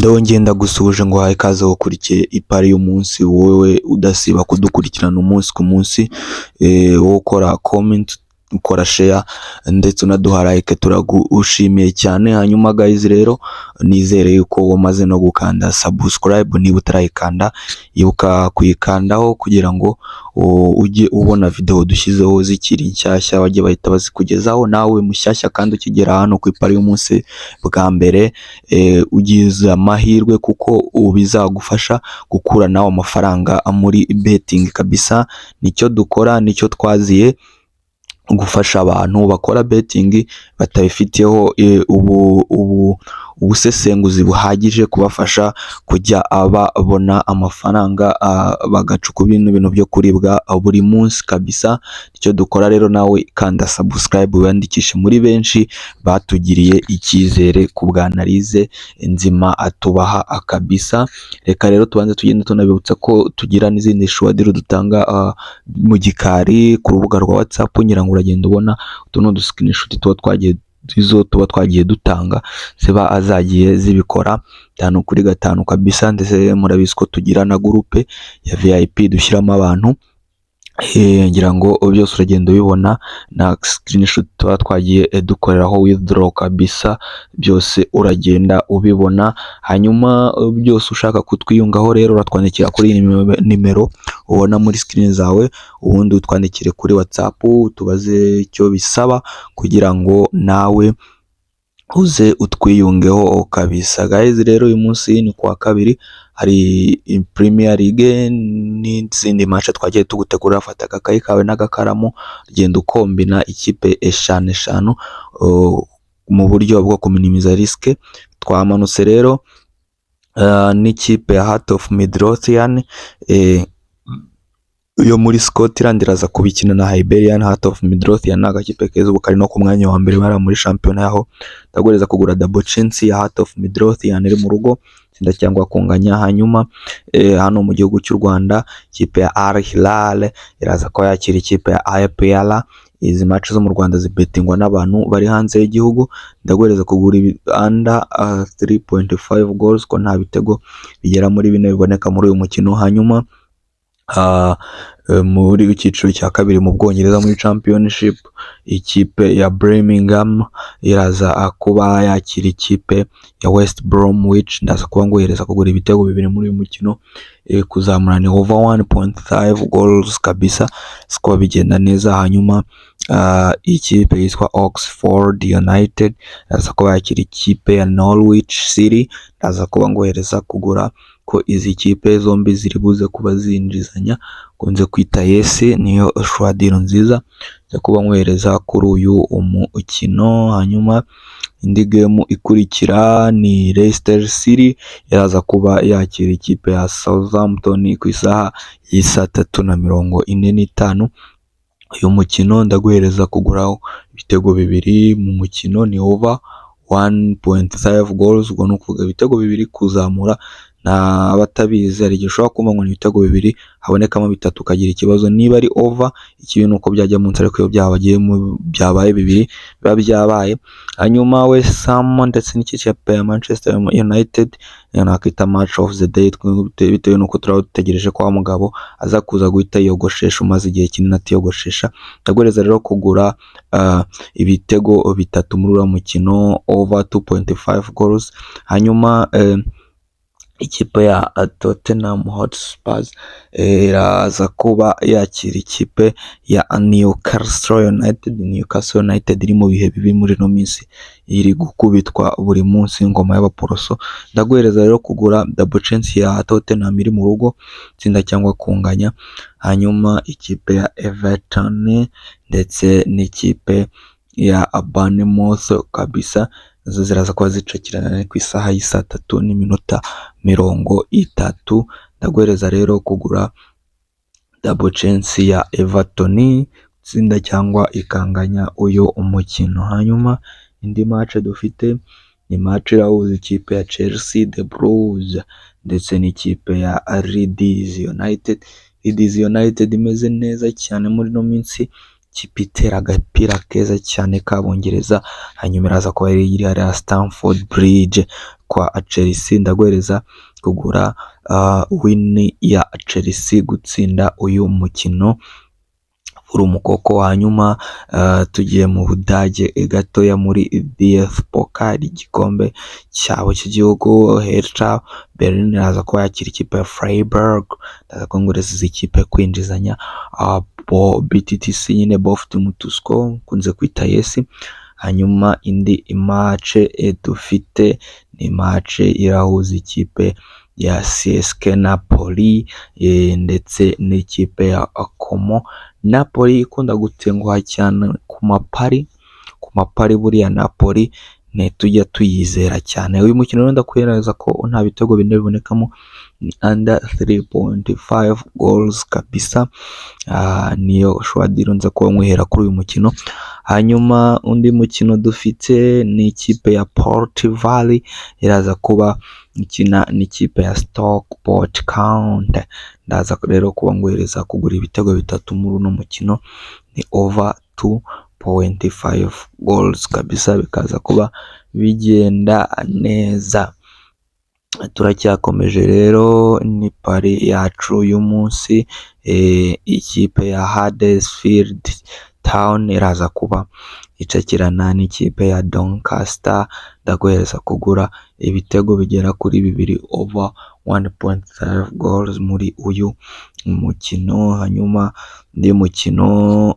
Ndongeye ndagusuhuje ngo uhaye ikaze ukurikiye ipari y'umunsi, wowe udasiba kudukurikirana umunsi ku munsi, wowe ukora comment, ukora share ndetse unaduha like, turagushimiye cyane. Hanyuma guys rero, nizere yuko wamaze no gukanda subscribe. Niba utarayikanda, ibuka kuyikandaho kugira ngo ujye ubona video dushyizeho zikiri nshyashya, bajye bahita bazikugezaho. Nawe mushyashya kandi ukigera hano ku ipari y'umunsi bwa mbere, ugize amahirwe kuko ubu bizagufasha gukura nawe amafaranga muri betting kabisa. Nicyo dukora, nicyo twaziye, gufasha abantu bakora betting batabifitiyeho ubu ubusesenguzi buhagije, kubafasha kujya babona amafaranga, bagacuka ibintu byo kuribwa buri munsi kabisa. Icyo dukora rero, nawe kanda subscribe, wiyandikishe muri benshi batugiriye icyizere ku bwa analyse nzima atubaha kabisa. Reka rero tubanze tugende tunabibutsa ko tugira n'izindi sure deal dutanga mu gikari ku rubuga rwa WhatsApp. Ngira ngo uragenda ubona utu ni uduscreenshot tuba twagiye, izo tuba twagiye dutanga ziba azagiye zibikora 5 kuri 5 kabisa. Ndetse murabizi ko tugira na groupe ya VIP dushyiramo abantu. Ngira ngo byose uragenda ubibona na screenshot tuba twagiye dukoreraho withdraw kabisa, byose uragenda ubibona. Hanyuma byose ushaka kutwiyungaho rero, uratwandikira kuri iyi nimero ubona muri screen zawe, ubundi utwandikire kuri WhatsApp, tubaze icyo bisaba kugira ngo nawe uze utwiyungeho kabisa. Guys rero, uyu munsi ni kuwa kabiri, hari Premier League n'izindi match twagiye tugutegurira. Fata agakayi kawe n'agakaramu, genda ukombina ikipe eshanu eshanu mu buryo bwo kuminimiza risk. Twamanutse rero n'ikipe ya Heart of Midlothian yo muri Scotland, iraza kubikina na Hibernian. Heart of Midlothian ni agakipe keza, ubu kari no ku mwanya wa mbere bari muri shampiyona yaho. Ndaguhereza kugura double chance ya Heart of Midlothian iri mu rugo, tsinda cyangwa kunganya. Hanyuma hano mu gihugu cy'u Rwanda, ikipe ya Al Hilal iraza kuba yakira ikipe ya APR. Izi match zo mu Rwanda zibetingwa n'abantu bari hanze y'igihugu. Ndaguhereza kugura under 3.5 goals, ko nta bitego bigera muri 4 biboneka muri uyu mukino. Hanyuma muri icyiciro cya kabiri mu Bwongereza, muri Championship, ikipe ya Birmingham iraza kuba yakira ikipe ya West Bromwich. Ndaza kuba nguhereza kugura ibitego 2 muri uyu mukino, kuzamura ni over 1.5 goals kabisa, sikuba bigenda neza. Hanyuma ikipe yitwa Oxford United iraza kuba yakira ikipe ya Norwich City. Ndaza kuba nguhereza kugura ko izi kipe zombi ziri buze kuba zinjizanya, kunze kwita yes, niyo sure deal nziza nza kuba nkohereza kuri uyu mukino. Hanyuma indi game ikurikira ni Leicester City iraza kuba yakira ikipe ya Southampton ku isaha y'isaa 3:45. Uyu mukino ndaguhereza kuguraho ibitego 2 mu mukino, ni over 1.5 goals, ubwo ni ukuvuga ibitego 2 kuzamura. N'abatabizi, hari igihe ushobora kumva ngo ni ibitego 2, habonekamo 3 ukagira ikibazo. Niba ari over, ikibi ni uko byajya munsi, ariko iyo byabaye 2 biba byabaye. Hanyuma West Ham ndetse n'ikipe ya Manchester United nakwita match of the day, bitewe n'uko turaba dutegereje ko wa mugabo aza kuza guhita yiyogoshesha, umaze igihe kinini atiyogoshesha. Ndaguhereza rero kugura ibitego 3 muri uriya mukino, over 2.5 goals. Hanyuma ikipe ya Tottenham Hotspur iraza kuba yakira ikipe ya Newcastle United. Newcastle United iri mu bihe bibi muri ino minsi, iri gukubitwa buri munsi ingoma y'abaporoso. Ndaguhereza rero kugura double chance ya Tottenham iri mu rugo, tsinda cyangwa kunganya. Hanyuma ikipe ya Everton ndetse n'ikipe ya Bournemouth kabisa, nazo ziraza kuba zicakirana ku isaha y'isaa 3:30. Ndaguhereza rero kugura double chance ya Everton, tsinda cyangwa ikanganya uyu umukino. Hanyuma indi match dufite ni match irahuza ikipe ya Chelsea, the Blues, ndetse n'ikipe ya Leeds United. Leeds United imeze neza cyane muri ino minsi, ikipe itera agapira keza cyane k'Abongereza. Hanyuma iraza kuba iri hariya Stamford Bridge. kwa Chelsea. Ndaguhereza kugura win ya Chelsea gutsinda uyu mukino uri umukoko. Hanyuma tugiye mu Budage gatoya muri DFB Pokal, igikombe cyabo cy'igihugu, Hertha Berlin iraza kuba yakira ikipe ya Freiburg. Ndaza kongoreza izi kipe kwinjizanya, bo BTTS nyine, both team to score nkunze kwita yes. Hanyuma indi match dufite ni match irahuza ikipe ya CSK Napoli ndetse n'ikipe ya Como. Napoli ikunda gutenguha cyane ku mapari, buriya Napoli ntitujya tuyizera cyane. Uyu mukino rero ndakuhereza ko nta bitego bine bibonekamo, ni under 3.5 goals kabisa. Niyo shwadiro nza kuba nywihera kuri uyu mukino. Hanyuma undi mukino dufite ni ikipe ya Port Vale iraza kuba ikina n'ikipe ya Stockport County. Ndaza rero kuba nguhereza kugura ibitego 3 muri uno mukino, ni over 2.5 goals kabisa, bikaza kuba bigenda neza. Turacyakomeje rero ni pari yacu y'umunsi, ikipe ya Huddersfield Town iraza kuba icakirana n'ikipe ya Doncaster. Ndaguhereza kugura ibitego bigera kuri 2, over 1.5 goals muri uyu mukino. Hanyuma undi mukino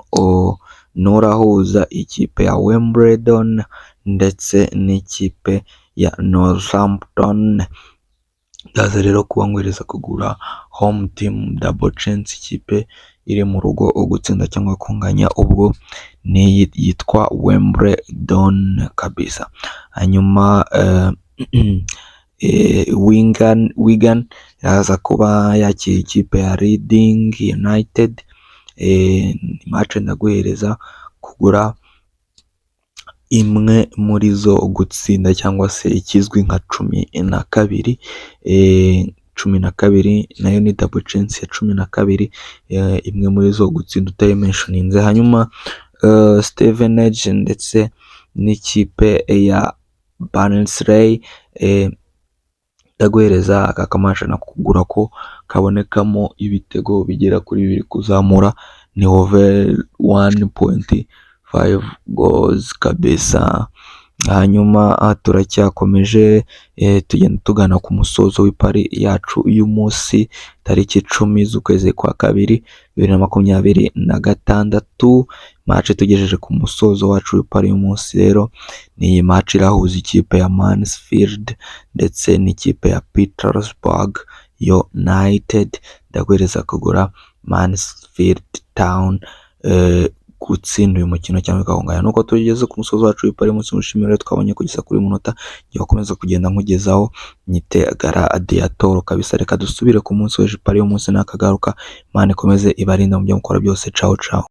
nurahuza ikipe ya Wimbledon ndetse n'ikipe ya Northampton. Ndaza rero kuba nguhereza kugura home team double chance, ikipe iri mu rugo gutsinda cyangwa kunganya, ubwo ni yitwa Wimbledon kabisa. Hanyuma Wigan iraza kuba yakira ikipe ya Reading United. Match ndaguhereza kugura imwe muri zo gutsinda cyangwa se ikizwi nka 12, 12 nayo ni double chance ya 12, imwe muri zo gutsinda utayimentioninze. Hanyuma Stevenage ndetse n'ikipe ya Barnsley, ndaguhereza aka kamatch kugura ko kabonekamo ibitego bigera kuri 2 kuzamura, ni over 1.5 goals kabisa. Hanyuma turacyakomeje, tugenda tugana ku musozo w'ipari yacu y'umunsi, tariki 10 z'ukwezi kwa kabiri 2026. Match tugejeje ku musozo wacu w'ipari y'umunsi rero ni iyi match irahuza ikipe ya Mansfield ndetse n'ikipe ya Petersburg United. Ndaguhereza kugura Mansfield Town gutsinda uyu mukino cyangwa ikawunganya. Nuko tugeze ku musozo wacu w'ipari y'umunsi, mushimire twabonye kugeza kuri uyu munota, ngiye gukomeza kugenda nkugezaho nyite Gladiator kabisa. Reka dusubire ku munsi w'ejo, ipari y'umunsi nakagaruka. Imana ikomeze ibarinde mu byo mukora byose. Ciao ciao.